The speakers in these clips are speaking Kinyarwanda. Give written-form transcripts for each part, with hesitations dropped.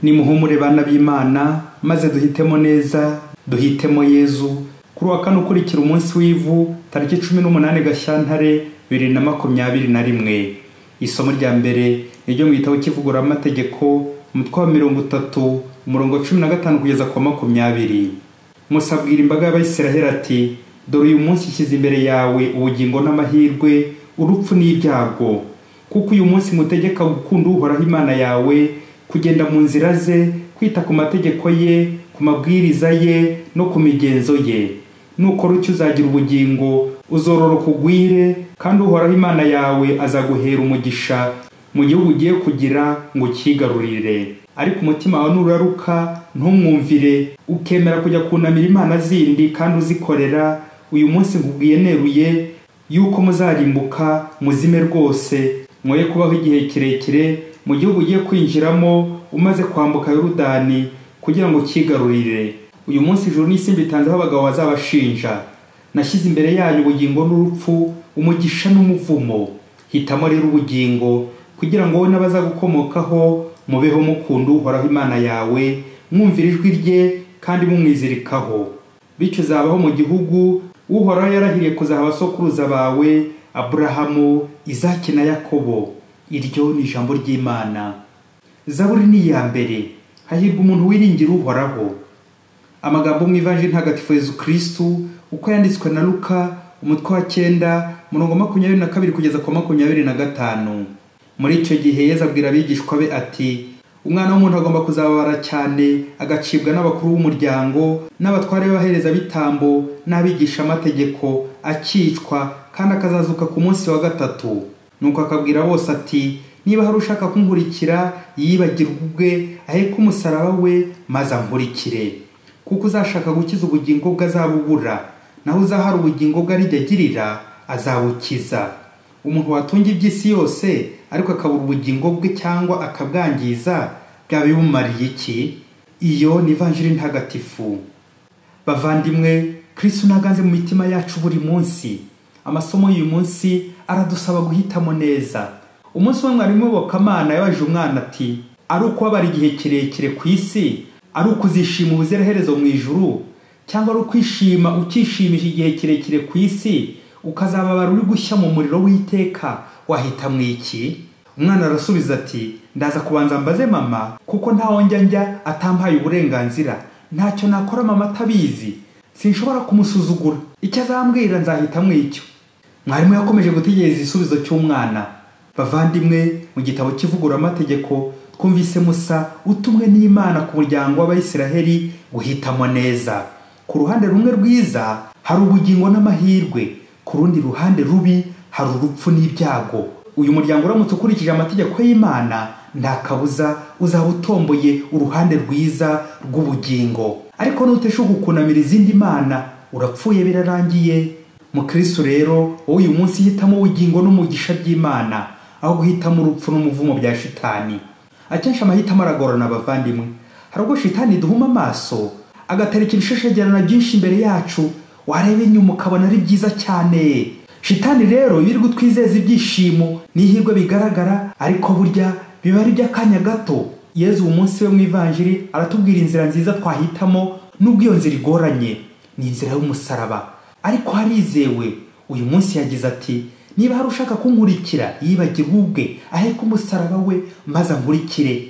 Nimuhumure bana b'Imana, maze duhitemo neza, duhitemo Yezu. Kuri wa kane ukurikira umunsi w'ivu, tariki 18 Gashyantare 2021. Isomo rya mbere ni ryo mu gitabo cy'Ivugururamategeko, umutwe wa 30, umurongo 15 kugeza ku 20. Musa abwira imbaga y'Abayisiraheli ati: "Dore uyu munsi nshyize imbere yawe ubugingo n'amahirwe, urupfu n'ibyago. Kuko uyu munsi ngutegeka gukunda Uhoraho Imana yawe, kugenda mu nzira ze, kwita ku mategeko ye, ku mabwiriza ye no ku migenzo ye. Nukora utyo uzagira ubugingo, uzororoka ugwire, kandi Uhoraho Imana yawe azaguhera umugisha mu gihugu ugiye kugira ngo ukigarurire. Ariko umutima wawe nuraruka ntumwumvire, ukemera kujya kunamira imana zindi kandi uzikorera, uyu munsi nkubwiye neruye yuko muzarimbuka muzime rwose, mwoye kubaho igihe kirekire mu gihugu ugiye kwinjiramo umaze kwambuka Yorudani kugira ngo ukigarurire. Uyu munsi ijuru n'isi mbitanzeho abagabo bazabashinja. Nashyize imbere yanyu ubugingo n'urupfu, umugisha n'umuvumo. Hitamo rero ubugingo, kugira ngo wowe n'abazagukomokaho mubeho mukunda Uhoraho Imana yawe, mwumvira ijwi rye kandi mumwizirikaho. Bityo uzabaho mu gihugu Uhoraho yarahiriye kuzaha abasokuruza bawe, Aburahamu, Izaki na Yakobo." Iryo ni ijambo ry'Imana. Zaburi ni iya mbere. Hahirwa umuntu wiringira Uhoraho. Amagambo mu Ivanjiri Ntagatifu Yezu Kristu uko yanditswe na Luka, umutwe wa 9, umurongo 22 kugeza ku 25. Muri icyo gihe Yezu abwira abigishwa be ati: "Umwana w'umuntu agomba kuzababara cyane, agacibwa n'abakuru b'umuryango, n'abatware b'abaherezabitambo, n'abigishamategeko, akicwa kandi akazazuka ku munsi wa gatatu." Nuko akabwira bose ati: "Niba hari ushaka kunkurikira, yibagirwe ubwe, aheke umusaraba we, maze ankurikire. Kuko uzashaka gukiza ubugingo bwe azabubura, naho uzahara ubugingo bwe arijya agirira azabukiza. Umuntu watunga iby'isi yose ariko akabura ubugingo bwe cyangwa akabwangiza, byaba bimumariye iki?" Iyo ni Ivanjiri Ntagatifu. Bavandimwe, Kristu ntaganze mu mitima yacu buri munsi. Amasomo y'uyu munsi aradusaba guhitamo neza. Umunsi umwe mwarimu w'iyobokamana yabajije umwana ati: "Ari ukubabara igihe kirekire ku isi, ari ukuzishima ubuziraherezo mu ijuru, cyangwa ari ukwishima ukishimisha igihe kirekire ku isi, ukazababara uri gushya mu muriro w'iteka, wahitamwo iki?" Umwana arasubiza ati: "Ndaza kubanza mbaze mama, kuko ntaho njya atampaye uburenganzira. Ntacyo nakora mama atabizi, sinshobora kumusuzugura. Icyo azambwira nzahitamwo icyo." Mwarimu yakomeje gutegereza igisubizo cy'umwana. Bavandimwe, mu gitabo cy'Ivugururamategeko twumvise Musa utumwe n'Imana ku muryango w'Abayisiraheli guhitamo neza. Ku ruhande rumwe rwiza hari ubugingo n'amahirwe, ku rundi ruhande rubi hari urupfu n'ibyago. Uyu muryango uramutse ukurikije amategeko y'Imana, nta kabuza uzaba utomboye uruhande rwiza rw'ubugingo. Ariko nuteshuka ukunamira izindi mana, urapfuye birarangiye. Mukristo rero, wowe uyu munsi hitamo ubugingo n'umugisha by'Imana, aho guhitamo urupfu n'umuvumo bya shitani. Akenshi amahitamo aragorana abavandimwe. Hari ubwo shitani duhuma amaso, agatereka ibishashagirana byinshi imbere yacu, wareba inyuma ukabona ari byiza cyane. Shitani rero iyo iri gutwizeza ibyishimo n'ihirwe bigaragara, ariko burya biba ari iby'akanya gato. Yezu uwo munsi we mu Ivanjiri aratubwira inzira nziza twahitamo, nubwo iyo nzira igoranye, ni inzira y'umusaraba, ariko harizewe. Uyu munsi yagize ati: "Niba hari ushaka kunkurikira, yibagirwe ubwe, aheke umusaraba we, maze ankurikire."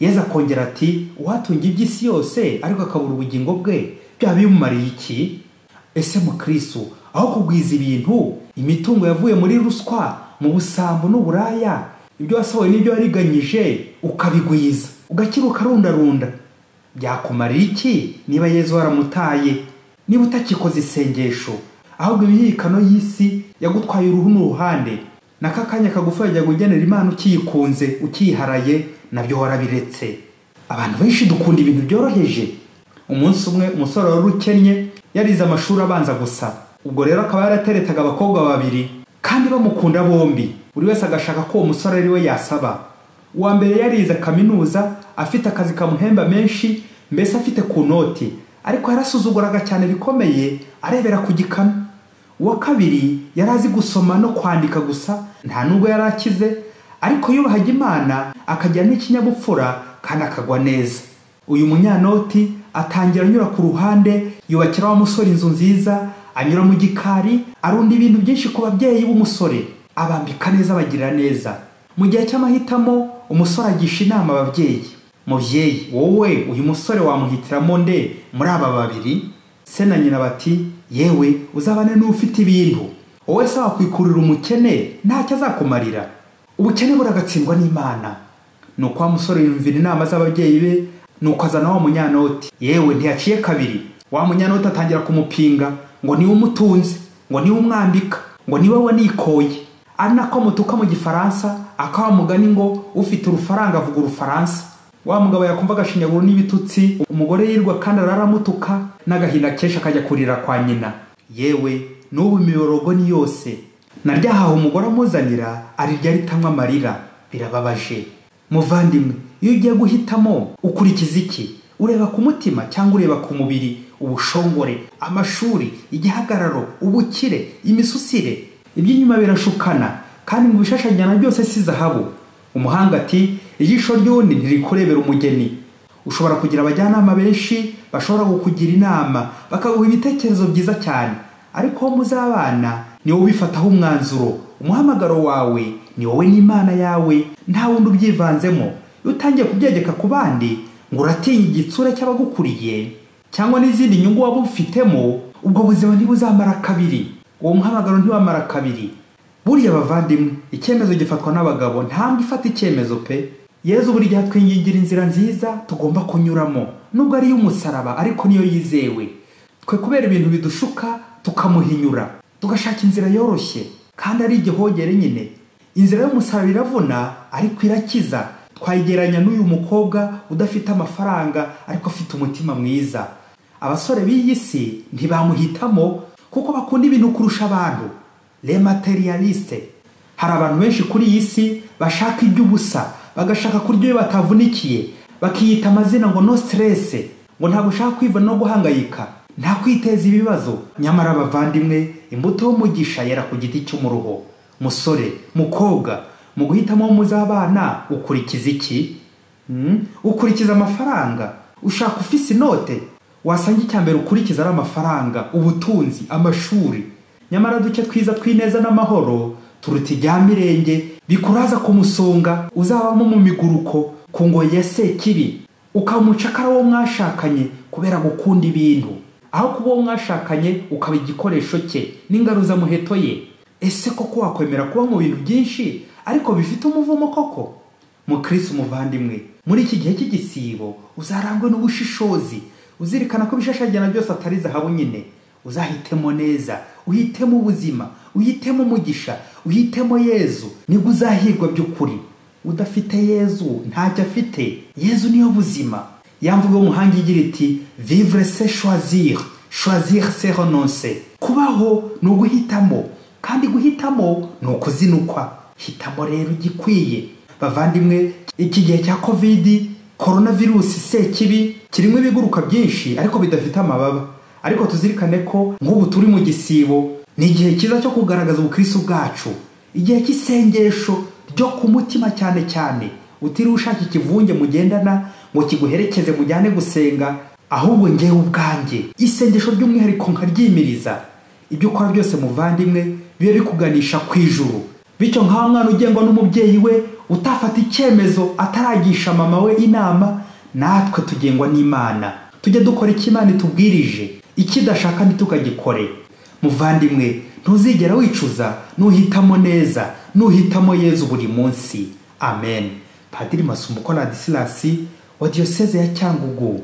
Yezu akongera ati: "Uwatunga iby'isi yose ariko akabura ubugingo bwe, byaba bimumariye iki?" Ese mukristo, aho kugwiza ibintu, imitungo yavuye muri ruswa, mu busambo n'uburaya, ibyo wasohoye n'ibyo wariganyije ukabigwiza, ugakira ukarundarunda, byakumarira iki niba Yezu waramutaye? Niba utakikoze isengesho, ahubwo imihirikano y'isi yagutwaye uruhu n'uruhande, n'aka kanya kagufi wajyaga ugenera Imana ukiyikunze, ukiyiharaye, nabyo warabiretse. Abantu benshi dukunda ibintu byoroheje. Umunsi umwe umusore wari ukennye yarize amashuri abanza gusa, ubwo rero akaba yarateretaga abakobwa babiri kandi bamukunda bombi, buri wese agashaka ko uwo musore ari we yasaba. Uwa mbere yarize kaminuza, afite akazi kamuhemba menshi, mbese afite ku noti, ariko yarasuzuguraga cyane bikomeye, arebera ku gikanu. Uwa kabiri yari azi gusoma no kwandika gusa, nta nubwo yari akize, ariko yubahaga Imana, akagira n'ikinyabupfura, kandi akagwa neza. Uyu munyanoti atangira anyura ku ruhande, yubakira wa musore inzu nziza, anyura mu gikari, arunda ibintu byinshi ku babyeyi b'umusore, abambika neza, abagirira neza. Mu gihe cy'amahitamo umusore agisha inama ababyeyi. Mubyeyi, wowe uyu musore wamuhitiramo nde muri aba babiri? Se na nyina bati yewe uzabane n'ufite ibintu, wowe se wakwikurira umukene ntacyo azakumarira. Ubukene buragatsindwa n'Imana. Nuko wa musore yumvira inama z'ababyeyi be, nuko azana wa munyanoti. Yewe ntiyaciye kabiri, wa munyanoti atangira kumupinga ngo niwe umutunze, ngo niwe umwambika, ngo niwe wanikoye. Ari nako mutuka mu Gifaransa, akaba mugani ngo ufite urufaranga avuga urufaransa. Wa mugabo yakumva agashinyaguro n'ibitutsi, umugore yirwa kandi araramutuka, n'agahinda kenshi akajya kurira kwa nyina. Yewe n'ubu imiborogo ni yose, naryahawe umugore amuzanira arirya ritanywa amarira. Birababaje. Muvandimwe, iyo ugiye guhitamo ukurikiza iki? Ureba ku mutima cyangwa ureba ku mubiri? Ubushongore, amashuri, igihagararo, ubukire, imisusire, iby'inyuma birashukana, kandi mu bishashagirana byose si zahabu. Umuhanga ati ijisho ry'undi ntirikurebera umugeni. Ushobora kugira abajyanama benshi bashobora kukugira inama, bakaguha ibitekerezo byiza cyane, ariko uwo muzabana ni wowe ubifataho umwanzuro. Umuhamagaro wawe ni wowe n'Imana yawe, nta wundi ubyivanzemo. Iyo utangiye kubyegeka ku bandi ngo uratinya igitsure cy'abagukuriye cyangwa n'izindi nyungu waba ufitemo, ubwo buzima ntibuzamara kabiri, uwo muhamagaro ntiwamara kabiri. Buriya bavandimwe, icyemezo gifatwa n'abagabo, ntambwe ifata icyemezo pe. Yezu buri gihe atwingingira inzira nziza tugomba kunyuramo, nubwo ari iy'umusaraba ariko niyo yizewe. Twe kubera ibintu bidushuka tukamuhinyura, tugashaka inzira yoroshye kandi ari igihogere nyine. Inzira y'umusaraba iravuna ariko irakiza. Twayigeranya n'uyu mukobwa udafite amafaranga ariko afite umutima mwiza. Abasore b'iyi si ntibamuhitamo kuko bakunda ibintu kurusha abantu. Les materialistes. Hari abantu benshi kuri iyi si bashaka iby'ubusa, bagashaka kurya iyo batavunikiye, bakiyita amazina ngo no stress, ngo ntabwo ushaka kwivuna no guhangayika, nta kwiteza ibibazo. Nyamara abavandimwe, imbuto y'umugisha yera ku giti cy'umuruho. Musore, mukobwa, mu guhitamo muzabana ukurikiza iki? Ukurikiza amafaranga? Ushaka ufise inote? Wasanga icyambere ukurikiza ari amafaranga, ubutunzi, amashuri. Nyamara duke twiza twineza n'amahoro turuta ijya mirenge bikuraza kumusonga, uzabamo mu miguruko ku ngoyi ya sekibi, ukamucakara wo mwashakanye kubera gukunda ibintu, aho kuba uwo mwashakanye ukaba igikoresho cye n'ingaruza muheto ye. Ese koko wakwemera kuba mu bintu byinshi ariko bifite umuvumo koko? Mukristo muvandimwe, muri iki gihe cy'igisibo uzarangwe n'ubushishozi, uzirikana ko ibishashagirana byose atari zahabu nyine. Uzahitemo neza, uhitemo ubuzima, uhitemo umugisha, uhitemo Yezu, nibwo uzahirwa by'ukuri. Udafite Yezu ntacyo afite. Yezu niyo buzima. Ya mvugo y'umuhanga igira iti vivre c'est choisir, choisir c'est renoncer. Kubaho ni uguhitamo, kandi guhitamo ni ukuzinukwa. Hitamo rero igikwiye. Bavandimwe, iki gihe cya Covid, coronavirus sekibi, kirimo ibiguruka byinshi ariko bidafite amababa. Ariko tuzirikane ko nk'ubu turi mu gisibo, ni igihe cyiza cyo kugaragaza ubukristo bwacu, igihe cy'isengesho ryo ku mutima cyane cyane. Utiriwe ushaka ikivunge mugendana ngo kiguherekeze mujyane gusenga, ahubwo ngewe ubwanjye isengesho ry'umwihariko nkaryimiriza. Ibyo ukora byose muvandimwe bibe bikuganisha ku ijuru. Bityo nka mwana ugengwa n'umubyeyi we utafata icyemezo ataragisha mama we inama, natwe tugengwa n'Imana. Tujye dukora icyo Imana itubwirije, ikidashaka ntitukagikore. Muvandimwe, ntuzigera wicuza nuhitamo neza, nuhitamo Yezu buri munsi. Amen. Padiri Masumbuko Ladislas wa Diyoseze ya Cyangugu.